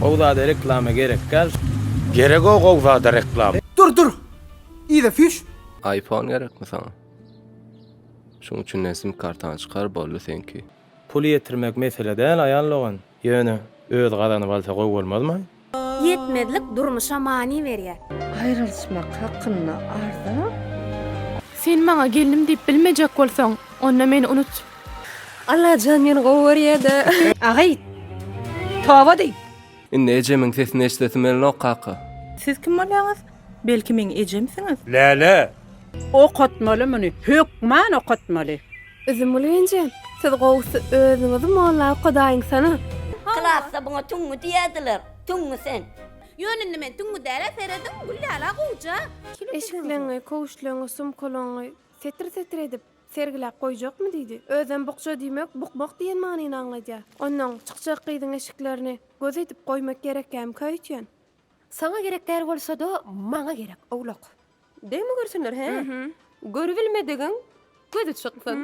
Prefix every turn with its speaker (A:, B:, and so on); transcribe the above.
A: Gowy zada reklama gerek däl.
B: Gerego gowy zada reklama.
C: Dur dur! Yza süýş!
D: Iphone gerekmi saňa? Şuň içinden sim kartany çykar boldy seňki.
A: Pul ýetirmek mesele däl aýal dogan. Ýöne özi gazanyp alsa gowy bolmazmy?
E: Ýetmezlik durmuşa many berýär.
F: Aýrylyşmak hakynda arza.
G: Sen maňa gelnim diýip bilmejek bolsaň, onda meni unut.
F: Allajan meni gowy görýä-dä.
H: Agy, toba diý.
D: Indi ejemiň sesini eşidesim gelenok kaka.
I: Siz kim bolýaňyz? Belki meň ejemsiňiz?
B: Läle!
H: Okatmaly muny, hökman okatmaly.
J: Üzümgül genje, siz gowusy özüňizi molla okadaýyňsana.
K: Klasda buňa tüňňi diýerdiler. Tüňňi sen.
E: Ýöne indi men tüňňi däl-ä, serediň, gül ýaly-a gowja.
J: Eşikleňi, köwüşleňi, sumkalaňy setir-setir edip, sergiläp goýjakmy diýdi. Özem bukja diýmek bukmak diýen manyny aňladýar. Onnoň çykjak gyzyň eşiklerini göz edip goýmak gerekkämika öýtýän.
F: Saňa gerek däl bolsa-da, maňa gerek, owlak. Degme görsünler, hä? Görübilmedigiň gözi çyksyn.